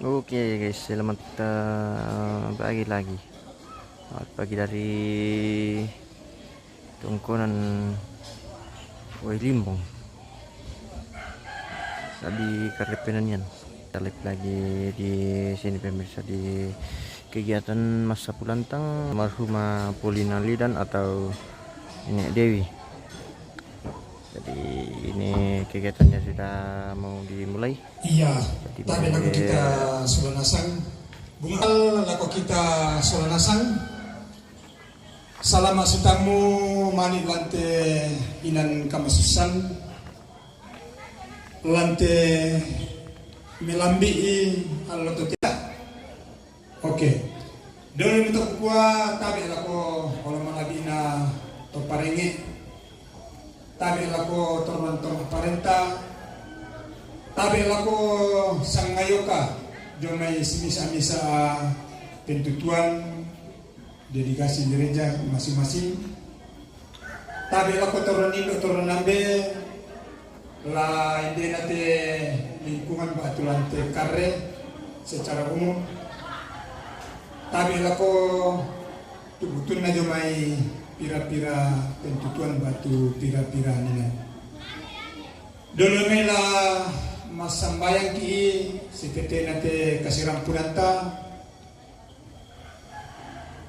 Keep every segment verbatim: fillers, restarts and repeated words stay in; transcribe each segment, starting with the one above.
Oke guys, selamat, eh, pagi lagi. Selamat pagi dari Tongkonan Wailimbong. Sa di Karre Penanian. Kita live lagi di sini pemirsa, di kegiatan masa pulantang almarhumah Polina Lidan atau Nenek Dewi. Jadi ini kegiatannya sudah mau dimulai. Iya, tapi lagu kita sola nasang. Bunga lagu kita sola nasang. Salama' sitamu' mani' lan te inan kamasussan, lan te melambi'i allo to tena. Oke. Dolo mito kukua tabe' lako olo' mala'bi'na to parenge', tabe' lako torunto ma'parenta, tabe' lako sangayoka dio mai simisa-misa pentutuan dedikasi gereja masing-masing. Tabe' lako toruntindo' torunambe la endena te lingkungan batu lan te karre secara umum. Tabe' lako tubutunna dio mai pira-pira pentutuan batu pira-pira nina. Dolo mai la massambayangki' setetena te kasirampunanta.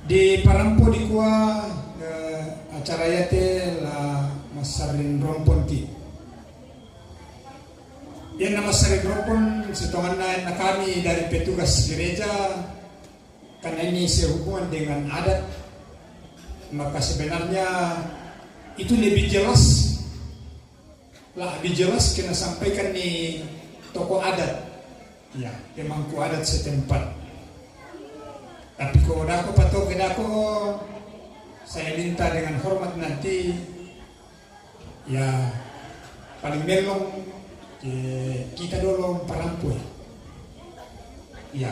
Di parampo dikua, eh, acara iate la massarring romponki'. Ianna massarring rompon setonganna ianna kami dari petugas gereja, karena ini sehubungan dengan adat, maka sebenarnya itu lebih jelas, lebih jelas kena sampaikan ni tokoh adat, ya, pemangku adat setempat. Tapi ko dako patoke dako, saya minta dengan hormat nanti, ya, paling mellong, eh, kita dolo parampoi. Ya,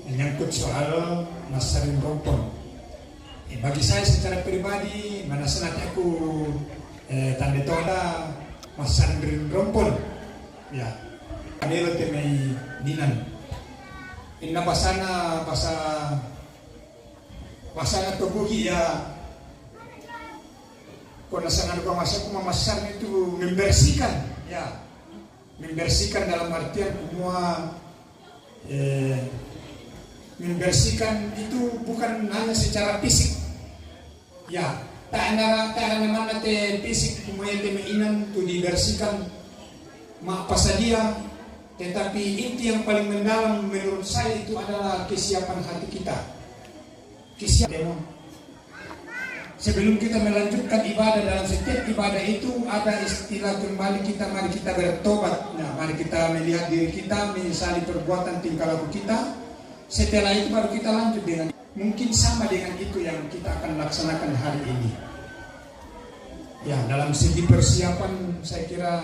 menyangkut soal massarring rompon. Eh, bagi saya secara pribadi, manassa nate aku, eh, tande toda massarring rompon. Ya, adelo te mai ninan. Inna basana, basa, basana to Bugis ya, ko nasanga ko masaku mamassarring itu membersihkan, ya. Membersihkan dalam artian kumua, eh, membersihkan itu bukan hanya secara fisik. Ya, ta'nara, ta'nara manna te fisik kumua te mai inan tu dibersihkan, ma'pasadia, tetapi inti yang paling mendalam menurut saya itu adalah kesiapan hati kita. Kesiapan. Sebelum kita melanjutkan ibadah, dalam setiap ibadah itu ada istilah kembali kita, mari kita bertobat. Nah, mari kita melihat diri kita, menyesali perbuatan tingkah laku kita. Setelah itu baru kita lanjut dengan, mungkin sama dengan itu yang kita akan laksanakan hari ini. Ya, dalam segi persiapan saya kira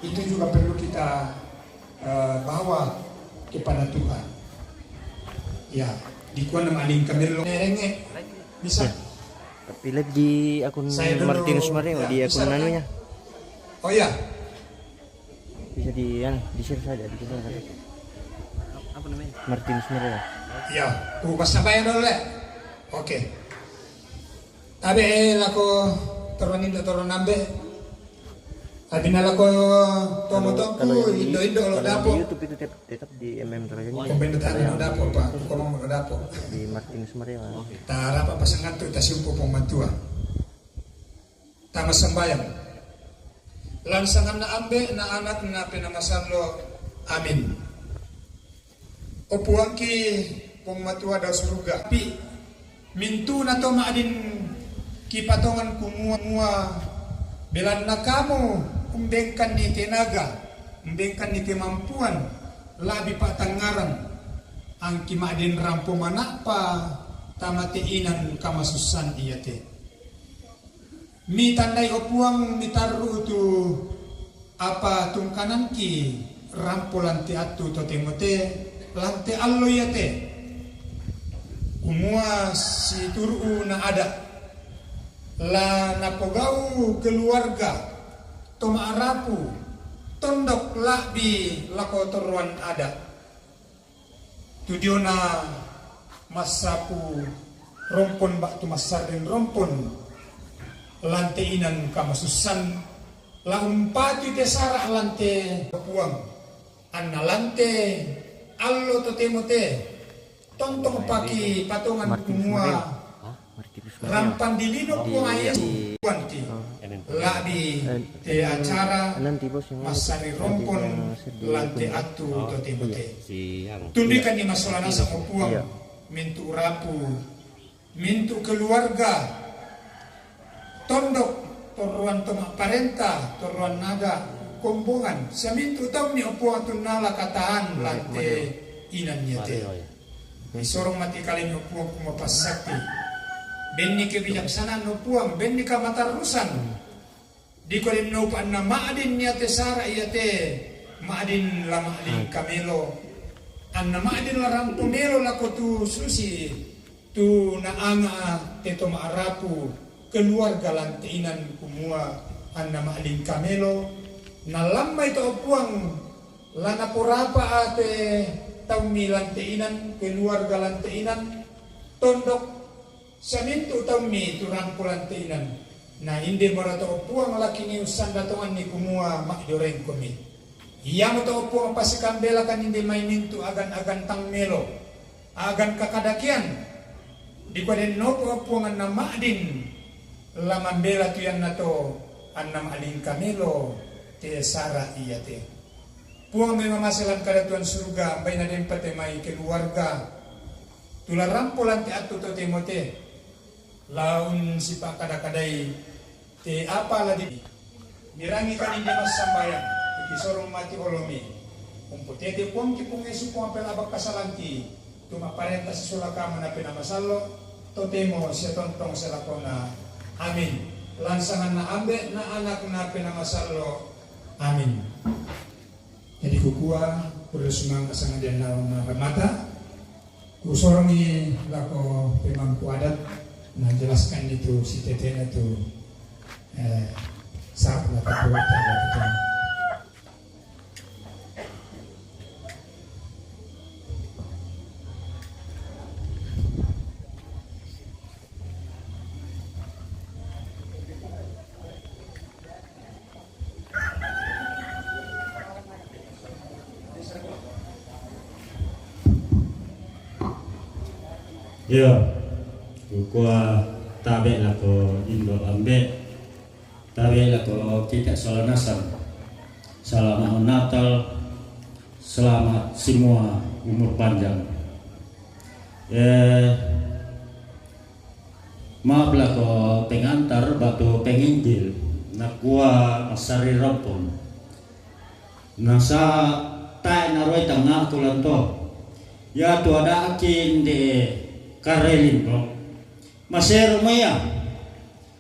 itu juga perlu kita, eh, bawa kepada Tuhan. Ya, dikua na maling kami lo nerenge. Bisa. Ya. Tapi live di akun Martinus Mario, di akun anunya. Oh ya. Bisa di, anu, di-share saja, di-share saja. Apa namanya? Martinus Mario. Ya, uh, basta bayar dulu, Le. Oke. Tabe' lako toruntindo' torunambe. Abina lako tomatoaku, indo-indo' olo' dapo'. Kalau di YouTube itu tetap, tetap di M M terus aja. Komben tetap olo' dapo', Pak. Komben olo' dapo'. Di Martinus Mario. Tarapa pasangan tu tasiumpu Puang Matua. Tama sambayang. Lan sanganna Ambe', na Anak, na Penaa Masallo'. Amin. O Puangki, Puang Matua dao suruga, pi, mintu'na to ma'din kipatongan kumua, mua, belanna Kamu umbengkanni tenaga, umbengkanni kemampuan, la'bi pa'tangngaran, angki ma'din rampo manappa tama te inan kamasussan iate. Mitandai, o Puang, mitarru'u tu apa tungkanangki rampo lan te attu totemo te, lan te allo iate. Kumua situru'u na ada', la napogau' keluarga, to ma'rapu, tondok la'bi lako torroan ada'. Tu diona massapu rompon ba'tu massarring rompon lante inan kamasussan, la umpatui te sara' lante Puang, anna lante allo totemo te tontong paki patongan kumua rampang di lino Puang Yesu. Puangki, la'bi te acara massarring rompon lante attu totemo te. Tunduikanni massola nasang, o Puang, mintu' rapu, mintu' keluarga, tondok, torroan to ma'parenta, torroan ada, kombongan, sia mintu' taummi, o Puang, tunnala kataan lante inan iate. Isorong mati kalemi, o Puang, kumua passakti. Benni kebijaksanaan, o Puang, benni kamatarrusan. Dikua dennopa anna ma'din iate sara' iate, ma'din la ma'din kamelo, anna ma'din la rampo melo lako tu susi, tu naanga te to ma'rapu keluarga lante inan kumua anna ma'din kamelo, nalammai to, o Puang, la naporapa te taummi lante inan, keluarga lante inan, tondok, sia mintu' taummi tu rampo lante inan. Na inde marato, o Puang, lakini ussanda tonganni kumua ma'jorengkomi. Iamoto, o Puang, pasikambelakan inde mai mintu' agan-agan tang melo, agan kakadakean. Dikua dennopa, o Puang, anna ma'din la mambela tu iannato anna ma'din kamelo te sara' iate. Puang mai mamase lan kadatuan suruga, baina denpa te mai keluarga tu la rampo lante attu totemo te, la unsipa'kada-kadai te apa la di-, mirangi kami inde massambayang, ikisorong mati olomi. Umpotete Puangki, Puang Yesu, Puang, pela bakkasalangki, tu ma'parenta sisula Kamu na Penaa Masallo', totemo sia tontong sia lakona. Amin. Lan sanganna Ambe', na Anak, na Penaa Masallo'. Amin. Jadi kukua, pura sumanga' sangadinna marammata, kusorongi lako pemangku adat, na jelaskan itu si tetena tu, eh, saat lako tu. Iyo, kukua tabe' lako Indo' Ambe', tabe' lako kita sola nasang. Selamat Natal, selamat semua umur panjang. Eh, Maaf lako pengantar batu penginjil, nakua massarring rompon. Nasa tae' naruai tangnga'ku lanto. Iatu ada'ki inde karre limbo. Masero mo ia.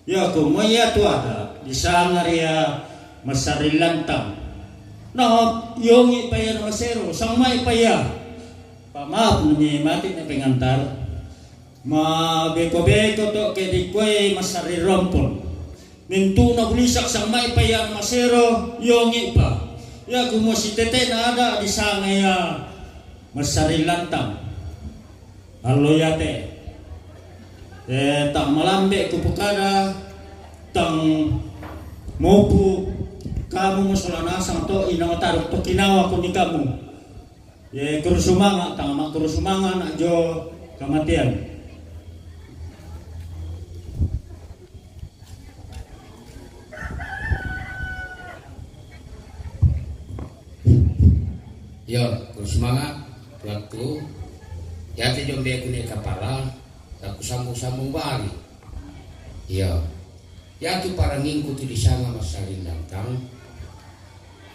Iako mo iatu ada' disanga ria massarring lantang. Na iongi pa ia na masero, sangmai pa ia. Pamaaf nami mati na pengantar. Mabeko-beko to' ke dikuai massarring rompon. Mintu'na bulisa' sangmai pa ia masero, iongi pa. Iako mo sitete'na ada' disanga ia massarring lantang. Allo iate. Eh, tang malambe kupokada, tang mopu, kamu mo sola nasang to, inang taruk to kinawa kuni kamu. Ye, kuru sumanga', tang makkuru sumanga' na' jo kamatean. Iyo, kuru sumanga', tuanku. Iate jombe kuni kapala, taku sambung-sambung bari. Iyo. Iatu parangingku tu disanga massarring lantang.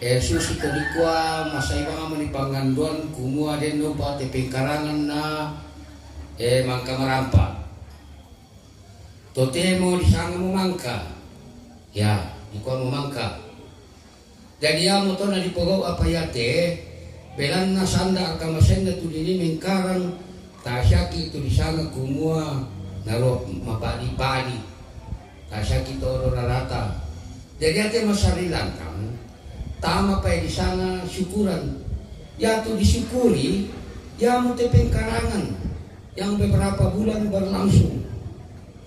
Eh, susi ko dikua masai bang mani panganduan kumua denno pa te pengkarangan na, eh, mangka marampa. Totemo disanga mo mangka. Ya, dikua mo mangka. Jadi iamoto na dipogau' apa iate, belanna sanda' akamasenna tu dini mengkarang, tasiaki tu disanga kumua naro mapadi-padi, tasiaki todo narata. Jadi iate massarring lantang, tama pai disanga syukuran. Iatu disyukuri, Iyamu te pengkarangan yang beberapa bulan berlangsung.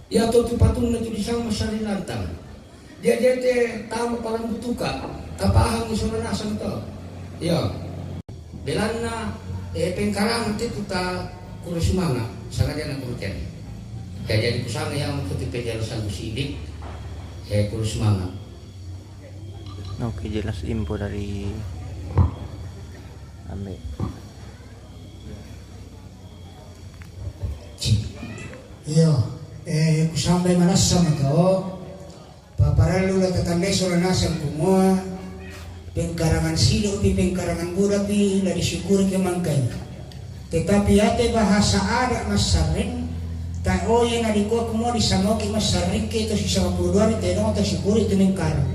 Iya to tu patunna tu disanga Massarring Lantang. Dia jete tama parambutuka, tapahangi sola nasang to. Iya. Belanna, eh, pengkarangan te tu ta kuro sumanga, sangadinna kuro kene. Ya, jadi kusanga yang ikuti penjelasan sidik, eh, kuro sumanga. Oke, jelas info dari Ambe. Iyo, eh, kusambai manassa mato, paparellu la tatandai sola nasang kumua, pengkarangan silopi, pengkarangan budapi, la disyukuri ke mangkai. Tetapi ate bahasa adat Massarring, ta oye na dikua kumua disamoki Massarring ke to sisama puluh dua ri tedong to syukuri tu mengkarang.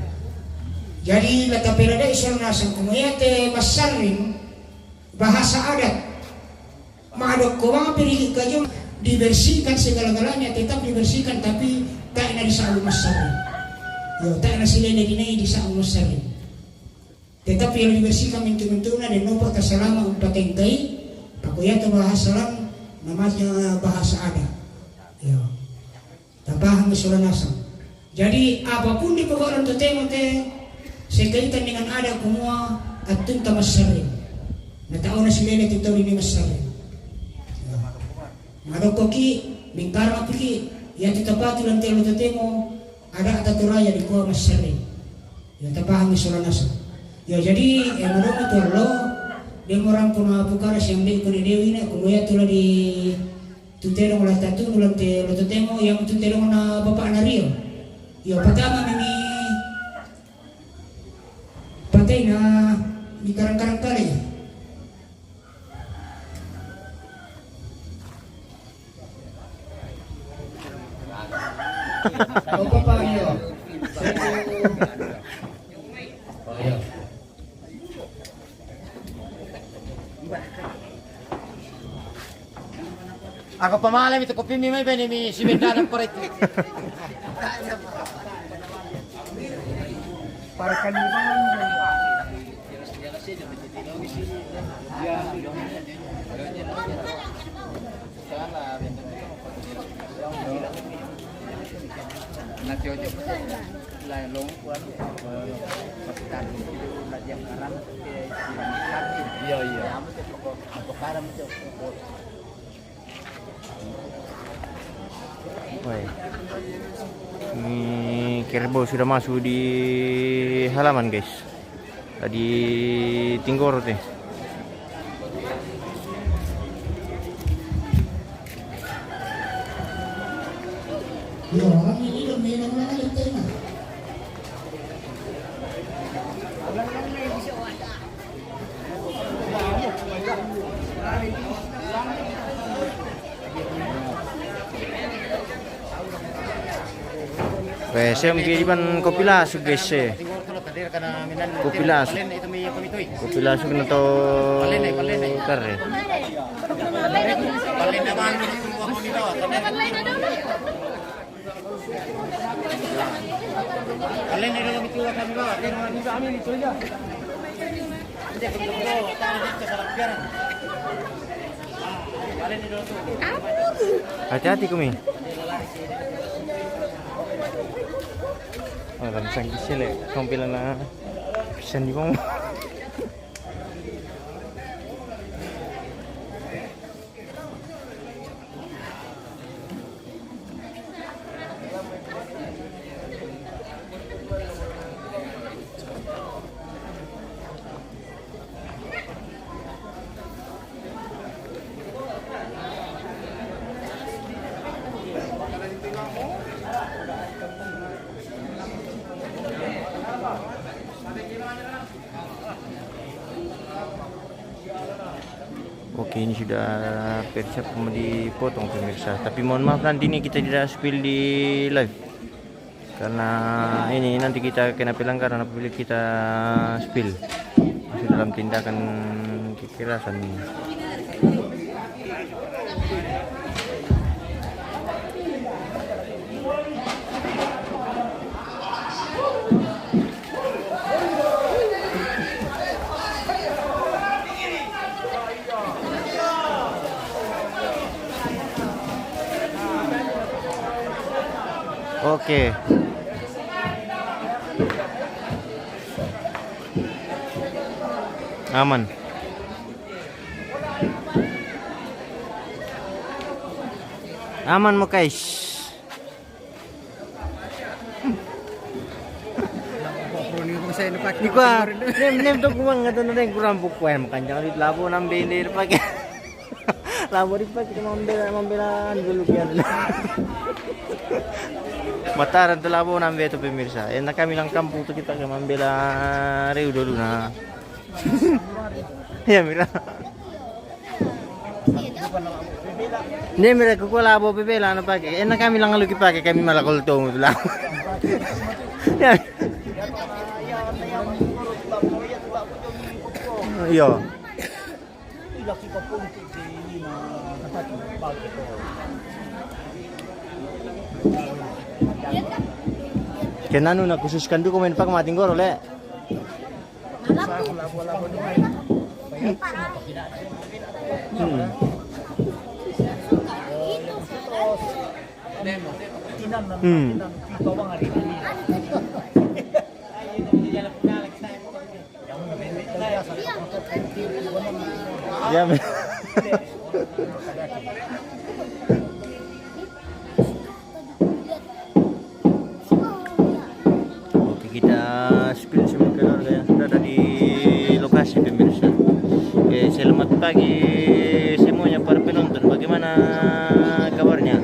Jadi la taperadai sola nasang kumua ate Massarring, bahasa adat. Madokko bang piriki kajong dibersihkan segala-galanya, tetap dibersihkan, tapi tak na disa'bu Massarring. Yo, tak na silene dinai disa'bu Massarring. Tetap yang dibersihkan bentuk-bentuknya dan nopo tasalama umpatengkai, pako iya to bahasa lang namanya bahasa adat. Yo. Tapahangi sola nasang. Jadi, apapun dipogau' lam totemo te sekaitan dengan adat kumua attunta Massarring. Na taona silele tu tau ini Massarring. Madokkoki, mengkarapiki, iya tu tapatu lam telo totemo, adat ta tu raya dikua Massarring. Iya tapahangi sola nasang. Iya, jadi, eh, madonna tu allo, demo rampo na pukara siambe' ko de dewi na, kumua iya tu la di Tu tedong la tatunu lan te lo totemo, yang tu tedong na bapakna rio. Iyo, patama mimi pateina mi karang-karang kale. Oh, papa, iyo. Oh, iyo. Ako pamale mi tu kopi mi mai bene mi si bendana korek. Para kalimantan. Iya, iya. Woi. Ini kerbau sudah masuk di halaman, guys. Tadi tinggor teh. Weh, sem ke iban kopi lasuk, guys, eh. Kopi lasuk. Kopi lasuk na to kare. Hati-hati kumi. Oh, langsung di sini, tampilan na pisan di bawah. Oke, ini sudah persiap mau dipotong, pemirsa. Tapi mohon maaf, nanti ini kita tidak spill di live. Karena ini nanti kita kena pelanggaran apabila kita spill. Masuk dalam tindakan kekerasan ini. Oke. Aman. Aman mo, guys. Di kuwa, nem, nem to kuwa nga to na rin kurang buku, eh, makanya di labo nang bende pake. Labo di pake mambela, mambela dulu kiyan. Mataran to labo nang beto pemirsa. Eh, na kami lang kampung to kita ke mambela reu dulu na. Ya, mira. Ne, mira, kuko labo pepela na pake. Eh, na kami lang alu kipake, kami mala kolto mo tula. Ya. Iyo. Kenanu na khusus kandu ko main pak mating goro le. Hmm. Hmm. Ya, me- Oke, kita spill semua keluarga yang sudah ada di lokasi, pemirsa. Oke, selamat pagi semuanya para penonton. Bagaimana kabarnya?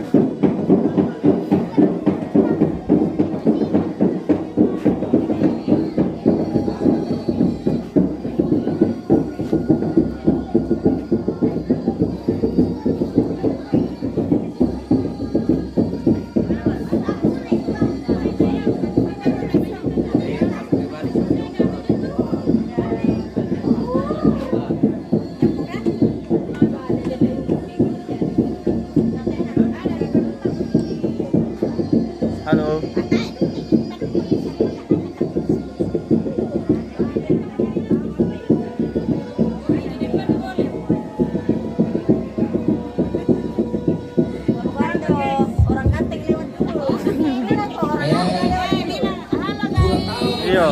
Halo. Orang ganteng lewat dulu. Iya.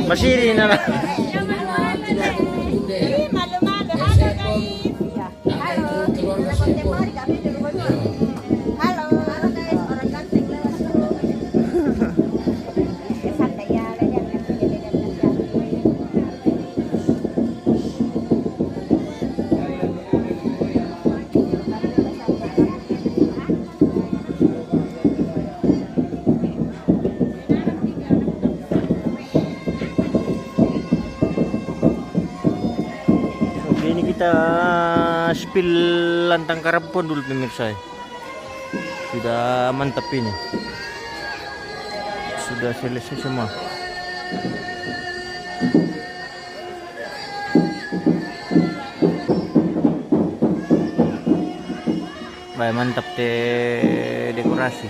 Masih di nana. Ih, malu-malu. Halo, guys. Iya. Halo. Halo, guys. Orang ganteng lewat dulu. Santai ya, lihat, lihat, lihat, lihat, lihat. Oke, ini kita spill lantang karapon dulu, pemirsa. Sudah mantap ini. Sudah selesai semua. Baik, mantap te dekorasi.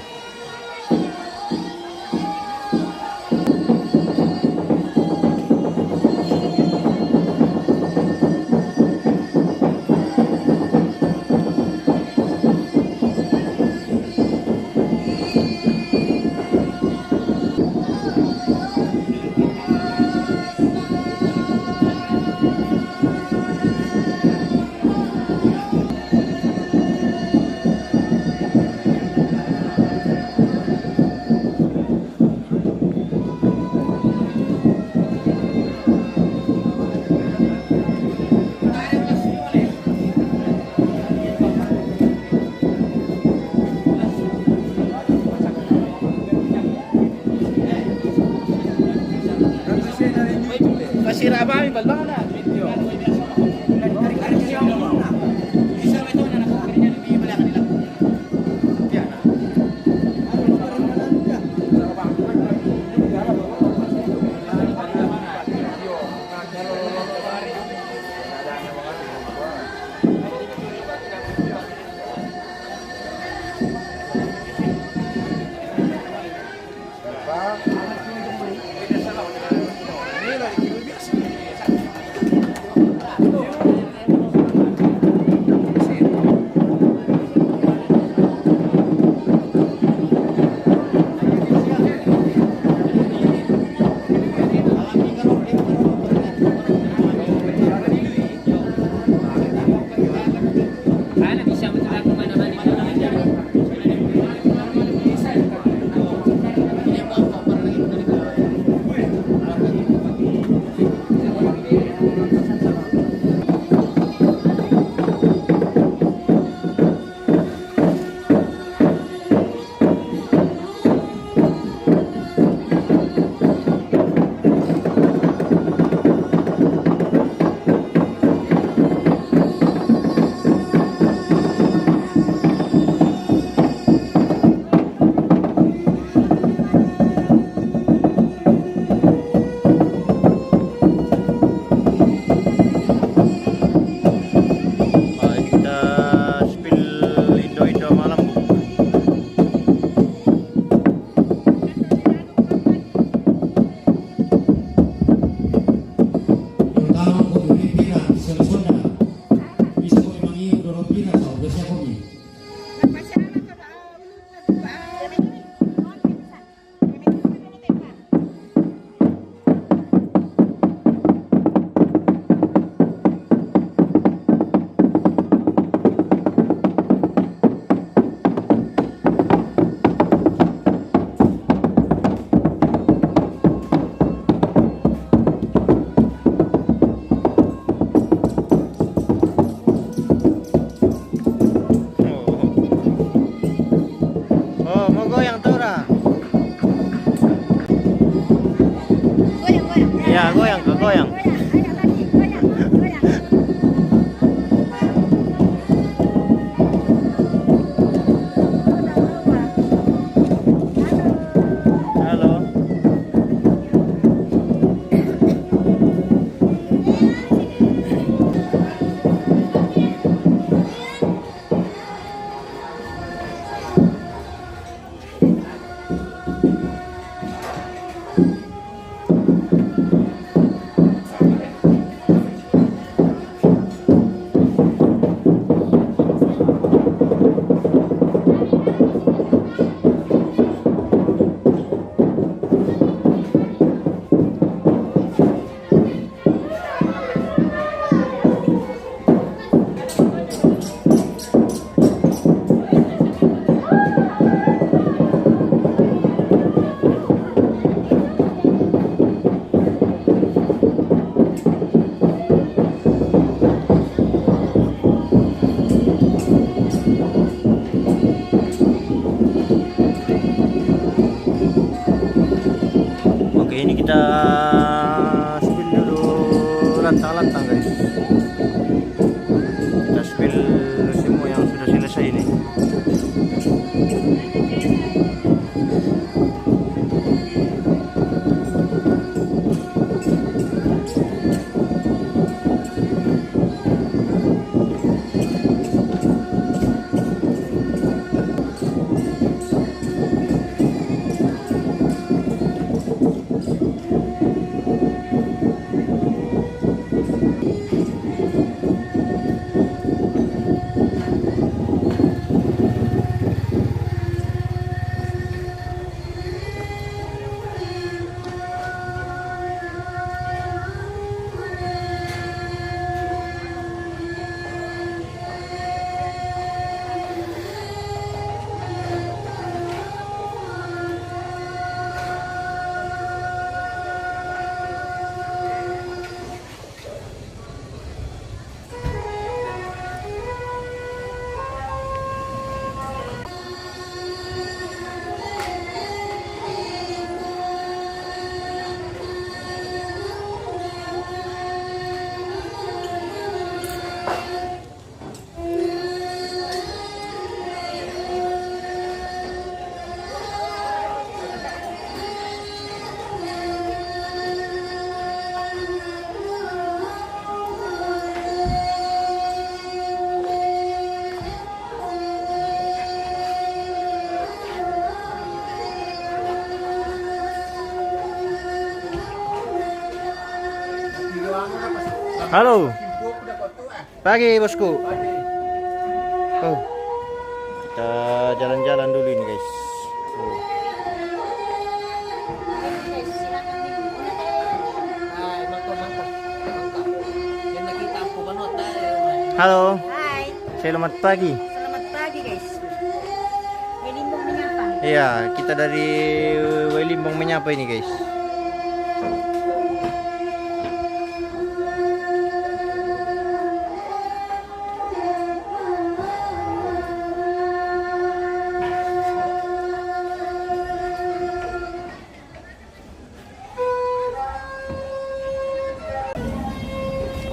Kita spill semua yang sudah selesai ini. Halo. Pagi, bosku. Oh. Kita jalan-jalan dulu ini, guys. Oh. Halo. Hai. Selamat pagi. Selamat pagi, guys. Wai Limbong menyapa. Iya, kita dari Wai Limbong menyapa ini, guys.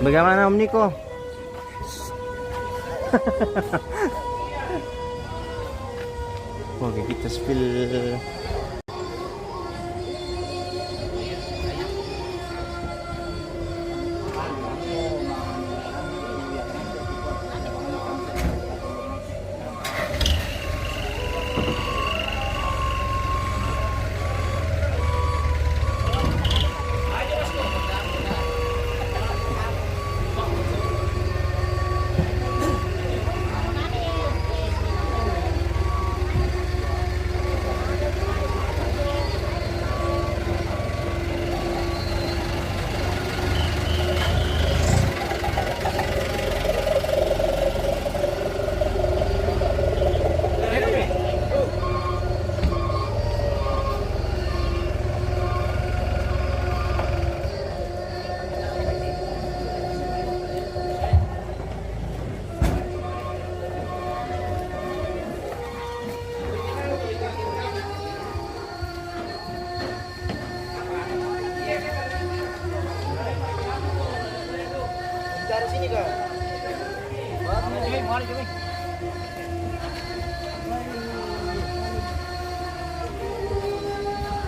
Bagaimana, Om Niko? Oke, kita spill. Dari sini, Kak. Mari, mari, mari.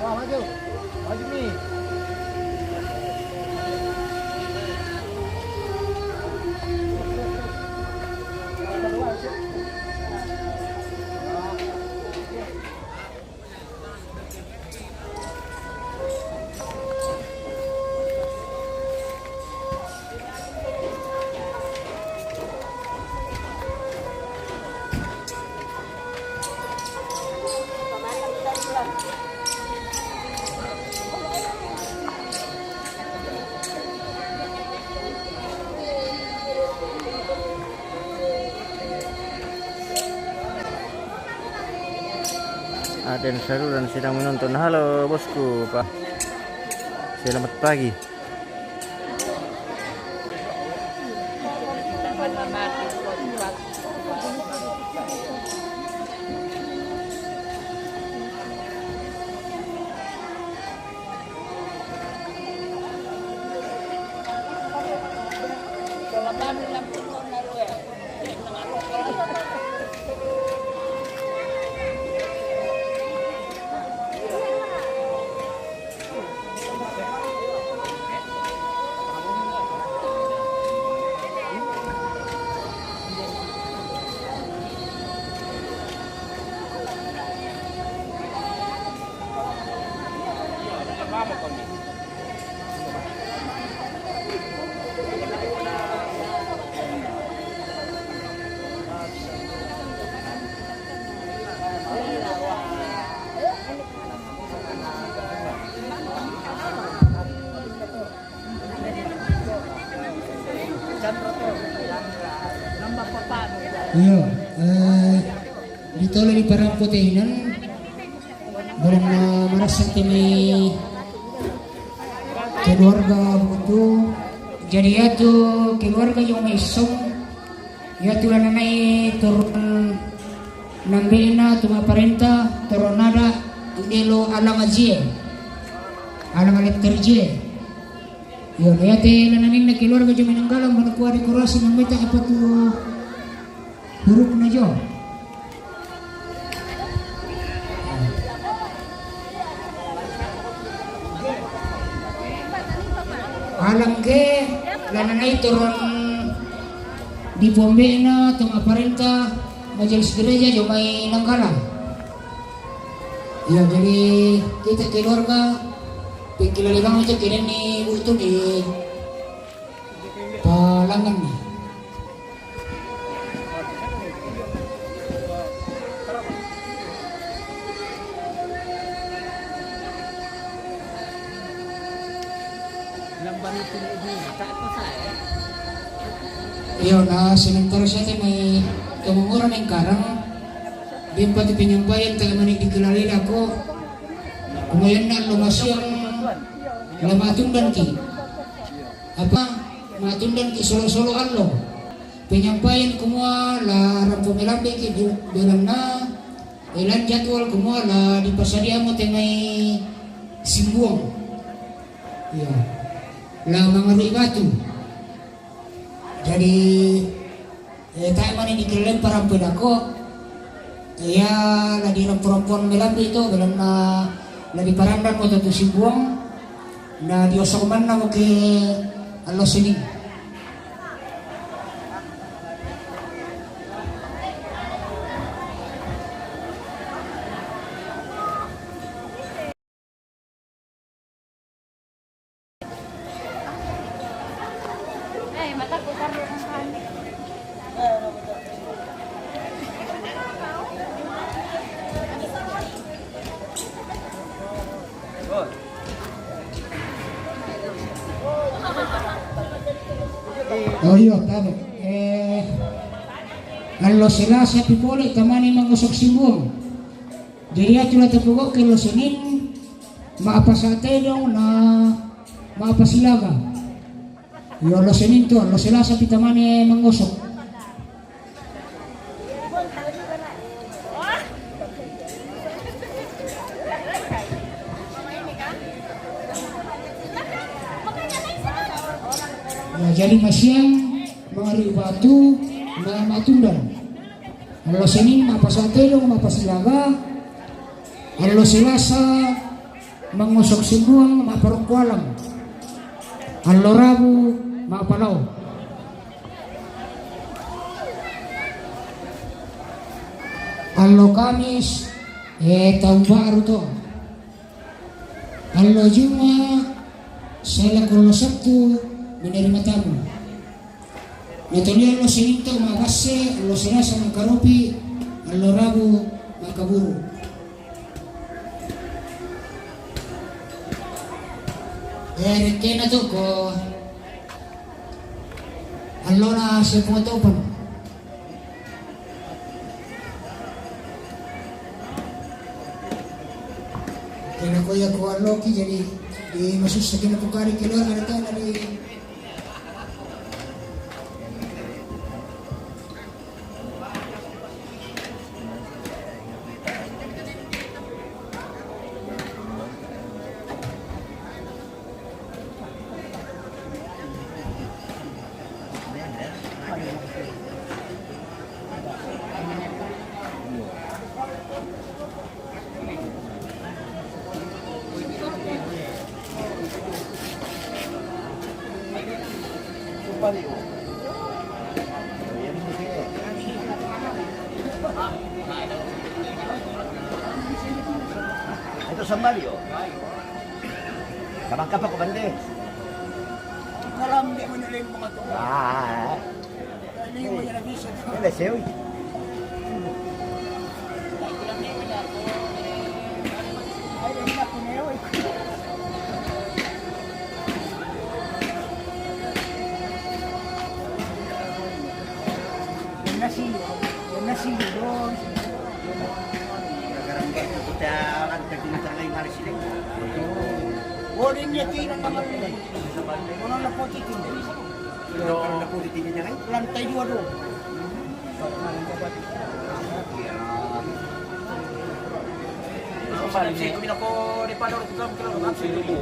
Wah, maju. Maju, Mi. Ada yang seru dan sedang menonton. Halo, bosku, Pak. Selamat pagi. Iyo, eh, di tolo di parampo tehinan, belum, eh, merasa kami keluarga begitu. Jadi, yatu keluarga yang isong, yatu lananai turun nambena tu maparenta, turun nada, indelo alang ajie. Alang alek terjie. Iyo, na yate lananinna keluarga jo Menanggala, mana kua dekorasi nameta apa tu hurufna jo. Alang ke, lananai turun di pombena, tu maparenta, majelis gereja jo mai Nanggala. Ya, jadi kita keluarga, pengkilali bang aja kira ni butuh di palangan ni. Iyo, na sementara saya mai kemungura mengkarang, bimpa tu penyampaian tak mani dikelalai dako, kumayan na lo masiang lama tundan ki. Apa, matundan ki solo-solo allo. Penyampaian kumua la rampo melambe ki di-, belanna, elan jadwal kumua la dipasadia mo te mai Simbuang. Iya. La mangarui batu. Jadi, eh, tae mani dikileleng parampe dako. Iya, la dirampo-rampoan melambe to, belanna la diparandan mo to tu Simbuang, na diosok manna mo ke allo Senin. Oh iyo, tama. Eh, allo Selasa pi pole tamane mangosok Simbuang. Jadi, atu la tapogokke lo Senin, ma'pasa tedong na ma'pasilaga. Iyo, lo Senin to, lo Selasa pi tamane mangosok. Ya, jadi masiang mangarui batu na ma'tundan. Allo Senin ma'pasa tedong ma'pasilaga, allo Selasa mangosok Simbuang ma'parokko alang, allo Rabu ma'palao, allo Kamis, eh, taun baru to, allo Juma, sela allo Sabtu menerima tamu. Natolio allo Senin to ma'basse, allo Selasa mangkaropi, allo Rabu ma'kaburu. Eh, rekkena to ko allona Siepong Topan. Kena ko iya ko alloki, jadi di masussa kena ko kari keluarga datang dari Ito sa Mario. Kamang ka pa ko bande. Kalam, di mo nila yung mga to. Ah. Ano yung mga nabisa to? Ano siya, uy? Ay, ang laki na yun. Yan na si, yan na si Lord. Nagarangay ko kita ang tagdinatangay nga sila. Boarding niya, tinang naman. Unang na po, titin. Pero ang napulitin niya ngayon. Lantay dua doon. Sa kami na ko, di pa daw, ito kami kailangan ng absolute mo.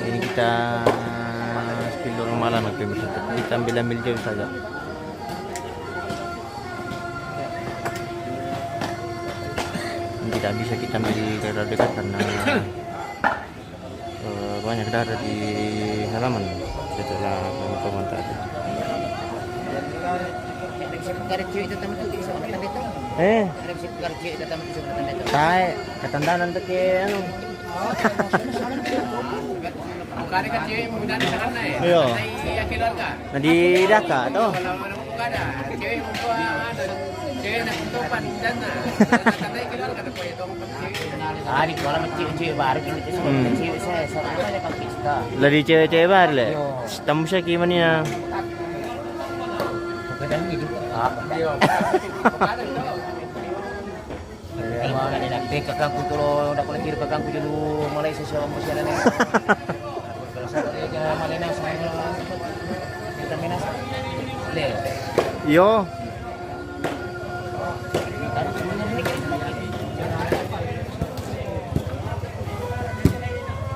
Ini kita sepuluh orang malam itu, kita ambil-ambil jauh saja. Tidak bisa kita ambil daerah dekat karena eh, banyak darah di halaman setelah pemotongan tadi. Ada bisa karet cewek itu tamat tuh, bisa makan itu. Eh, Ada bisa karet cewek itu tamat, bisa makan itu. Tae, katandanan tuh ke anu. Bukan kan cewek muda di sana ya? Iya. Saya keluarga. Nah, di Daka tuh. Kalau orang bukan ada, cewek muda ada. Cewek nak tutupan di sana. Katanya keluarga ada kue tong. Ah, di kolam cewek-cewek baru ini tuh, hmm, cewek saya sama ada kalau kita. Lagi cewek-cewek baru le. Yo. Tamu siya ki mania. Bukan ini juga. Ah. Iya. Iya, mana nak? Dek kakangku tu lo, dak ko lagi kakangku dulu Malaysia siya mo siya na. Kalau sa dia Malaysia sa. Kita minas. Le. Yo.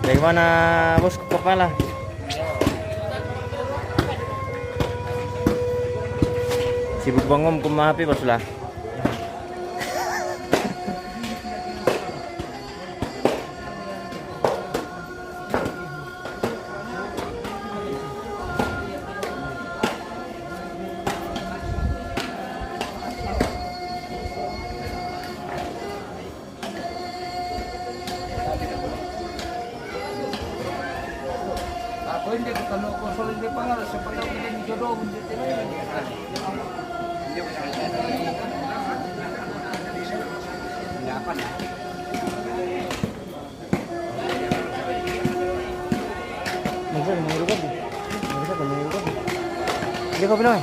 Bagaimana, Bos, kepala? Sibuk bangun, kumaha pi, Bos, lah. Ako hindi ko tanong ko sa hindi pa nga, sa pagkakas hindi jodoh, hindi tayo. Hindi pa. Magsa, mangirugan. Magsa, mangirugan. Hindi ko pinoy.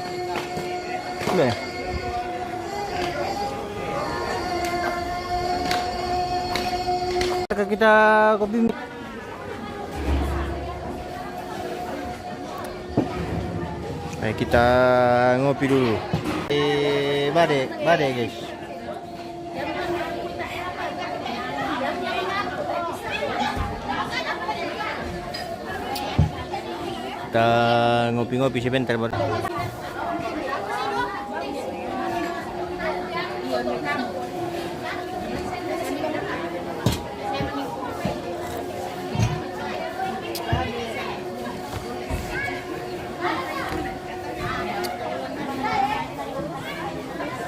Hindi. Kita ko bim- Ay, kita ngopi dulu. Eh, bade, bade, guys. Kita ngopi-ngopi sebentar, baru.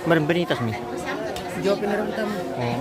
Marambanitas mi. Jawab na rin tamo. Oo.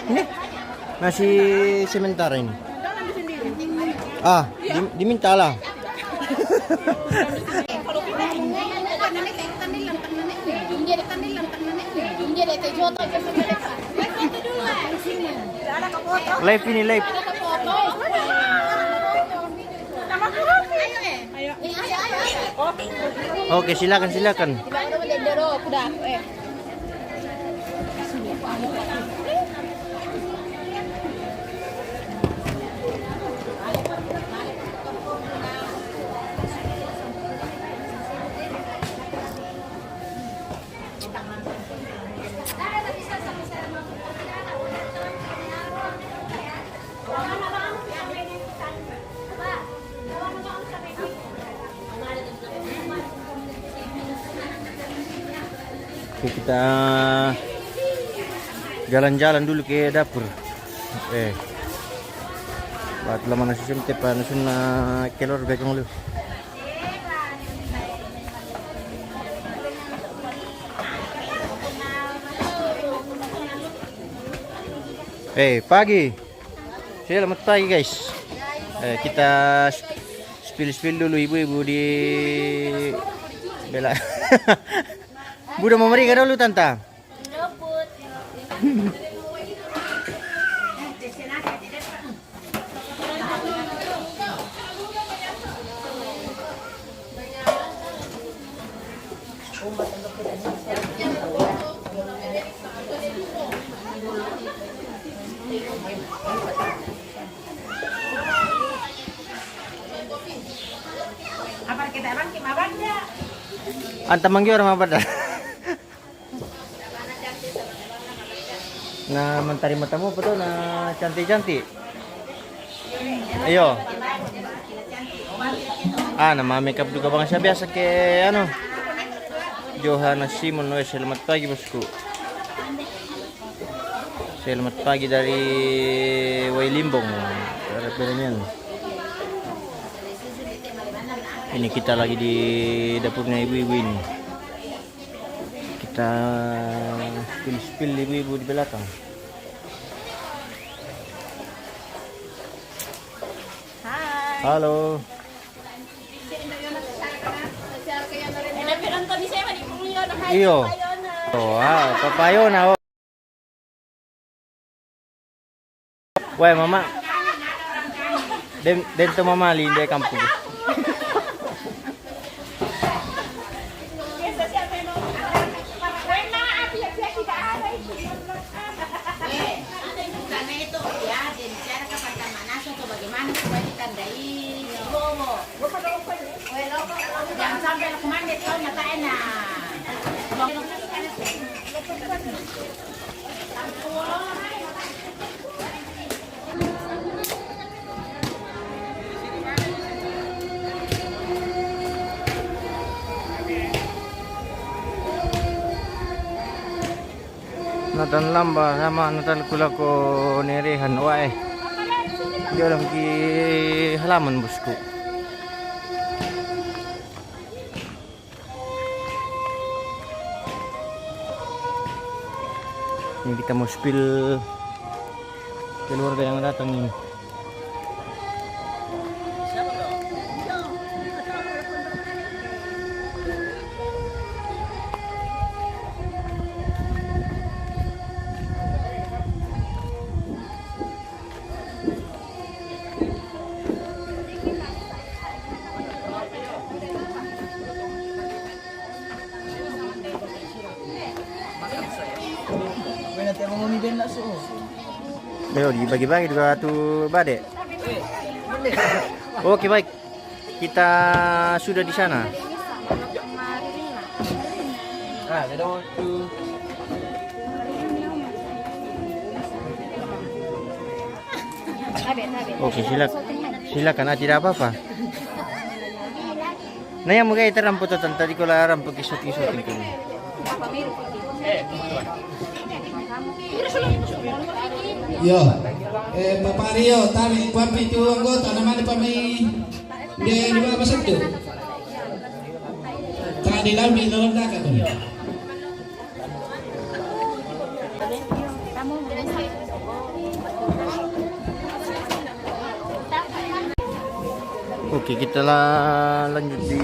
Hindi. Nasi sementara ini. Ah, di, di minta lah. Live ini, live. Oke, silakan, silakan. Oke, kita jalan-jalan dulu ke dapur. Eh, buat lama nasi sente pa nusun na kelor bekong lu. Eh, pagi. Selamat pagi, guys. Eh, kita sp- spill-spill dulu ibu-ibu di bela. Buda mau meriga dulu, Tanta. Anta manggi orang apa dah? Na mantarima tamu apa tu? Na cantik-cantik. Iyo. Ah, na ma-makeup juga bang, saya biasa ke anu. Johana Simon, weh, selamat pagi, bosku. Selamat pagi dari Wai Limbong. Ada permen. Ini kita lagi di dapurnya ibu-ibu ini. Kita spill-spill ibu-ibu di belakang. Hai. Halo. Iyo. Oh, ah, Papa Yona, oh. Weh, mama. Den, den tu mama linde kampung. Eh, karena itu ya, jadi cara kapan mana atau bagaimana supaya ditandai si Bobo. Jangan sampai lo kemana, kau mata enak. Natan lamba sama natan kulako nerehan wae. Dia orang ki halaman, bosku. Ini kita mau spill keluarga yang datang ini. Ayo, dibagi-bagi juga tu bade. Oke, baik. Kita sudah di sana. Oke, silakan. Silakan, ah, tidak apa-apa. Nah, yang mungkin itu rampo tu, tadi kalau rampo kisut-kisut itu. Yo, eh, Papa Rio, tadi papi tu anggota, nama dia papi? Dia di mana masuk tu? Tadi lalu di dalam belakang tu. Oke, kita la-, lanjut di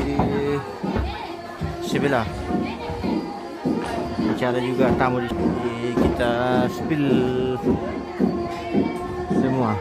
sebelah. Bicara juga tamu di sini, kita spill semua.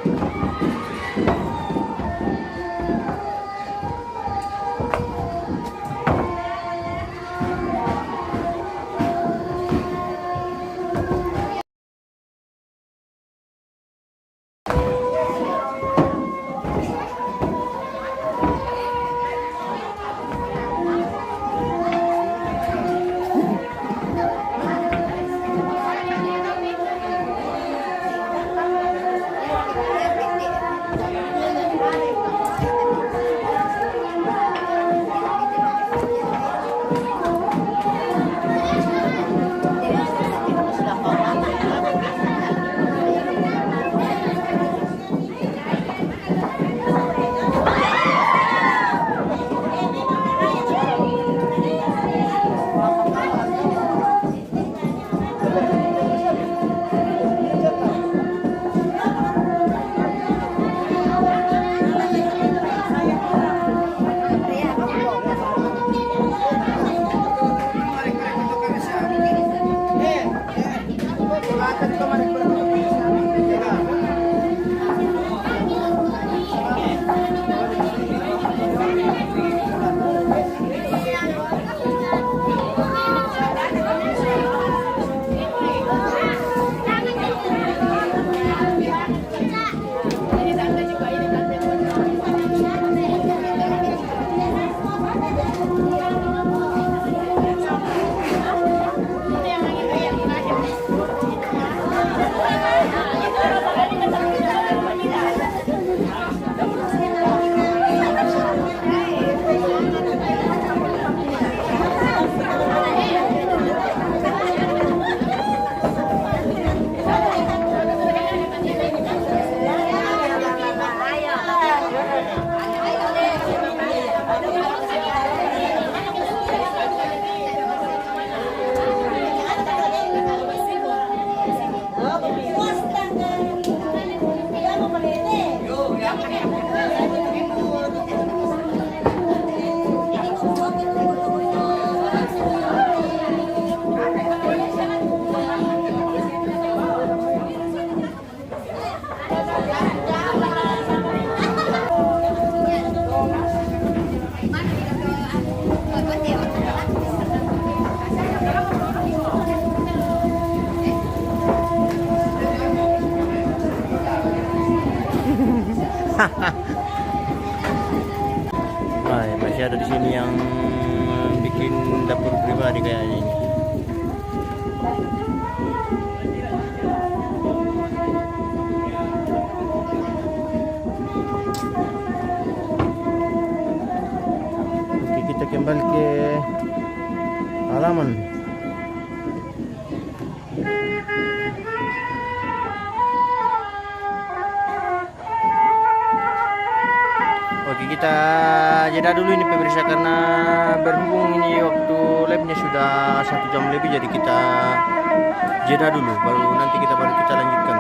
Nah, masih ada di sini yang bikin dapur pribadi kayaknya ini. Oke, kita kembali ke halaman. Oke, kita jeda dulu ini, pemirsa, karena berhubung ini waktu live-nya sudah satu jam lebih, jadi kita jeda dulu, baru nanti kita, baru kita lanjutkan.